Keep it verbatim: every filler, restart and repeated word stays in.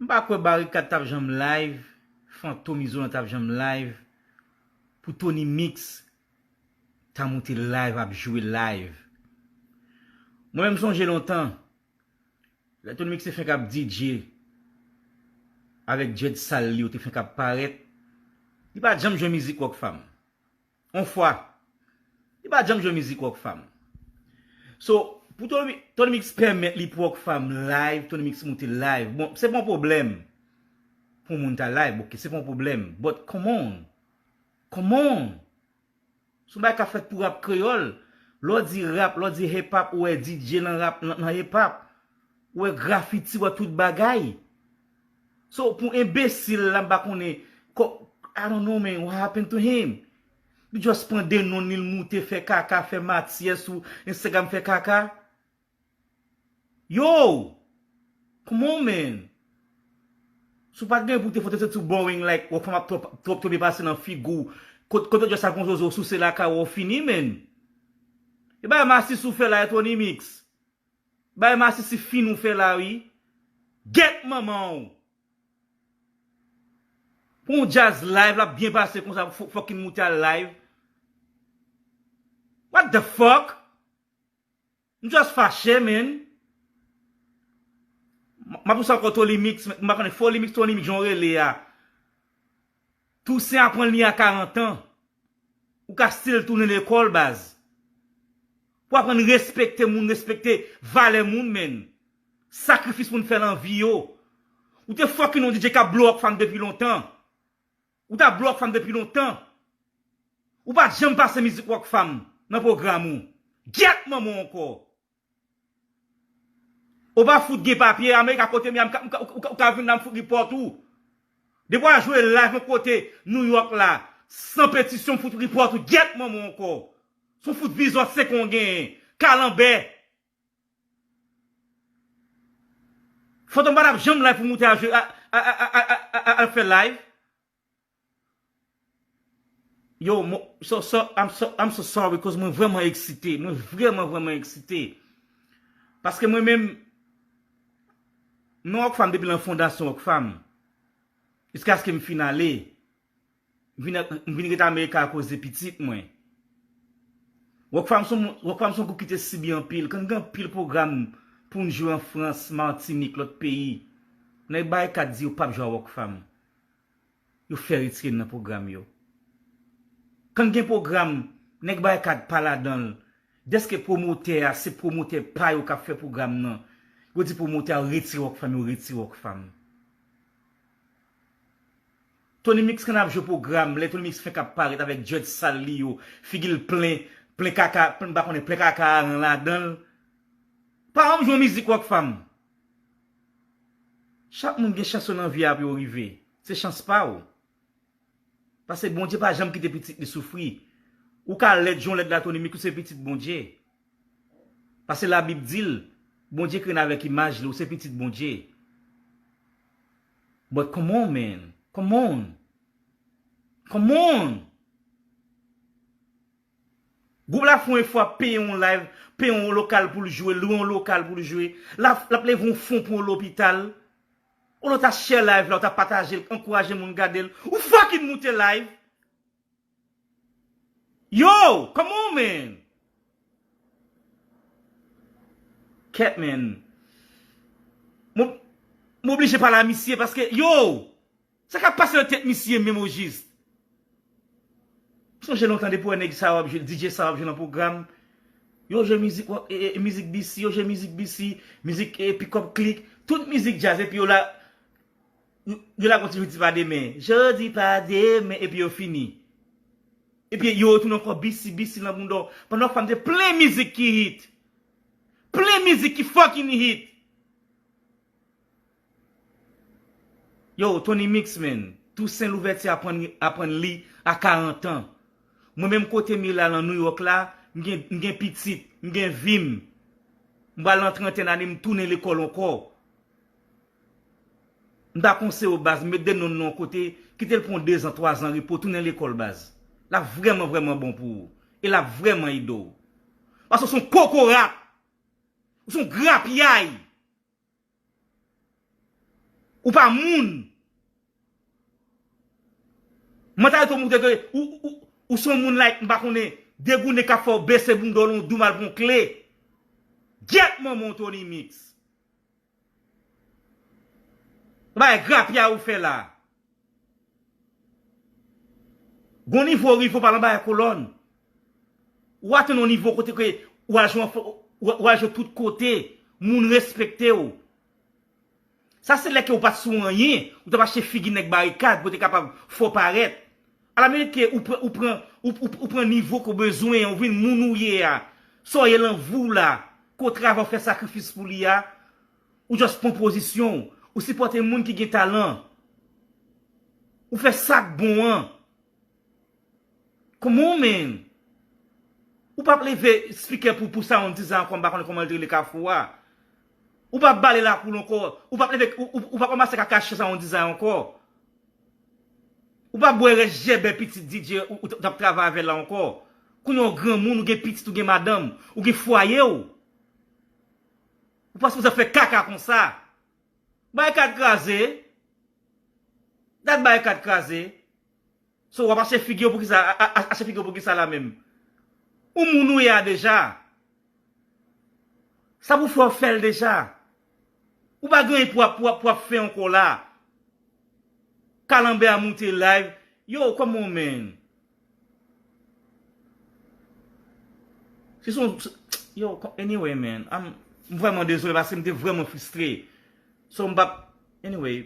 M pa kwè Barikat t ap janm live, Fantom Izolan t ap janm live, pou Tony Mix ta moute live, ap jwe live. Mwen menm sonje lontan, lè Tony Mix te fenk ap D J avèk dread sal li yo te fenk ap parèt, li pa t janm jwe mizik Rockfam. On fwa. Li pa t janm jwe mizik Rockfam. So, pou Tony, Tony Mix pèmèt li pou Rockfam live, Tony Mix moute live. Bon, se pa yon pwoblèm pou moun ta live, ok, se pa yon pwoblèm. But come on. Come on. Se yon bagay k ap fèt pou rap kreyòl. Lè w di rap, lè w di hip hop, ou wè D J nan rap, nan, nan hip hop. Ou wè grafiti, ou wè tout bagay. So, pou enbesil la, m pa konnen, ko-, I don't know, man, what happened to him? Li just pran de non li, l moute, fè kaka, fè matyè sou Instagram, fè kaka. Yo! Come on, man! Si w pa t gen pou te fè, w te santi w boring, like, Rockfam ap twòp, twòp tonbe pase nan figi w. Kot-, kote w just al pran zozo, w souse lakay ou, w fini, man. E bagay masisi w fè la, e Tony Mix. Bagay masisi fin ou fè la, wi. Gèt manman w. Pou yon djaz live, l ap byen pase konsa, fò-, fucking moute al live. What the fuck? M just fache, man. M, m ap di sa ankò, Tony Mix, m pa konnen Foli Mix, Tony Mix, jan w rele a. Toussaint aprann li a karant an. Ou ka still tounen lekòl, baz. Pou aprann respekte moun, respekte valè moun, man. Sakrifis moun fè nan vi yo. Ou te fucking yon D J k ap blow Rockfam depi lontan. Ou ta blow Rockfam depi lontan. Ou pa t janm pase mizik Rockfam nan pwogram ou. Gyèt manman w ankò. Ou pa fout gen papye, America kote m ye a, m ka, m ka, ou ka, ou ka vin la, m fout report ou. Depi w al jwe live yon kote New York la, san petisyon, m fout report ou, gyèt manman w ankò. Se yon fout vizòt se kon w genyen, kalanbè. Fantom pa t ap janm live pou moute al jwe, a, a, a fè live. Yo, mo-, so, so, I'm so, I'm so sorry, cause mwen vrèman eksite. Mwen vrèman, vrèman eksite. Paske mwen menm, nan Rockfam depi nan fondasyon Rockfam, jiskaske m fin ale, m vin, m vin ret America akoz de pitit mwen. Rockfam se yon, Rockfam se yon gwoup ki te sibi anpil. Kan gen anpil pwogram pou n jwe an Frans, Matinik, lòt peyi, nèg Barikat di yo p ap jwe a Rockfam. Yo fè retire n nan pwogram yo. Kan gen pwogram, nèg Barikat pa ladan l. Dèske pwomotè a, se pwomotè pa yo k ap fè pwogram nan. Yo di pwomotè a retire Rockfam, yo retire Rockfam. Tony Mix kan ap jwe pwogram, lè Tony Mix fenk ap parèt avèk dread sal li yo, figi l plen, plen kaka, plen, m pa konnen, plen kaka aran ladan l. Pa janm jwe mizik Rockfam. Chak moun gen chans yo nan vi a pou yo rive. Se chans pa w. Paske Bondye pa janm kite pitit li soufri. Ou ka lèd jan w lèd la, Tony Mix, ou se pitit Bondye. Paske Labib di l, Bondye kreye n avèk imaj li, ou se pitit Bondye. But come on, man. Come on. Come on. Gwoup la fè yon efò ap peye yon live, peye yon lokal pou l jwe, lwe yon lokal pou l jwe. L ap, l ap leve yon fon pou yon lopital. Olye w ta share live la, w ta pataje l, ankouraje moun gade l. Ou fucking moute live. Yo, come on, man. Kèt, man. Mwen, mwen oblije pale a misye paske, yo, sa k ap pase nan tèt misye menm ojis? Sonje lontan depi w wè nèg sa yo ap jwe, D J sa yo ap jwe nan pwogram, yo jwe mizik, e, e, mizik B C, yo jwe mizik B C, mizik, e, Pick Up Click, tout mizik djaz, epi yo la, yo, yo la kontinye di pa demen, jodi pa demen, epi yo fini. Epi yo retounen ankò B C, B C nan bounda w. Pandan Rockfam te plen mizik ki hit. Plen mizik ki fucking hit. Yo, Tony Mix, man. Toussaint Louverture aprann, aprann li a karant an. Mwen menm kote m ye la nan New York la, m gen, m gen pitit, m gen vi m. M pral nan trantèn ane, m tounen lekòl ankò. M ta konseye w, baz, met de non nan yon kote, kite l pran dezan, twazan repo, tounen lekòl, baz. L ap vrèman, vrèman bon pou ou. E l ap vrèman ede w. Paske w se yon kokorat. Ou se yon grapyay. Ou pa moun. Mantalite w montre ke ou, ou, ou se yon moun like, m pa konnen, degoune k ap fè w bese bounda w lan, w dou mal pran kle. Gyèt manman w, Tony Mix. Bay grapya ou fè la. Gon nivo ou rive, ou pa nan bagay kolòn. Ou atenn yon nivo kote ke ou al jwe, ou al jwe tout kote, moun respekte w. Sa se lè ke ou pa t sou anyen, ou t ap achte figi nèg barikad pou te kapab fè w parèt. Alamerik ke ou pran, ou pran, ou, ou, ou pran nivo ke w bezwen, ou vin moun ou ye a. Sa w ye lan vi w la, ke w travay, w fè sakrifis pou li a, ou just pran pozisyon w, ou sipòte moun ki gen talan. Ou fè sa k bon an. Come on, man. Ou p ap leve speaker pou, pou sound design ankò, m pa konnen kòman l te rele Kafou a. Ou p ap bale lakou l ankò. Ou p ap leve, ou, ou, ou p ap ranmase kakache sound design ankò. Ou p ap bwè rès jèbè pitit D J ou, ou t ap travay avè l la ankò. Kounye a w granmoun, ou gen pitit, ou gen madanm, ou gen fwaye w. Ou pa sipoze ap fè kaka konsa. Bay kat kraze. Dat bay kat kraze. So, w ap achte figi w pou kisa, a, a, achte figi w pou kisa la menm? Ou moun ou ye a deja. Sa pou fè w fè l deja. Ou pa gen anyen pou w ap, pou w ap, pou w ap fè ankò la. Kalanbè a moute live. Yo, come on, man. Se son, yo, anyway, man. I'm, m vrèman dezole paske m te vrèman fristre. So, m p ap, anyway.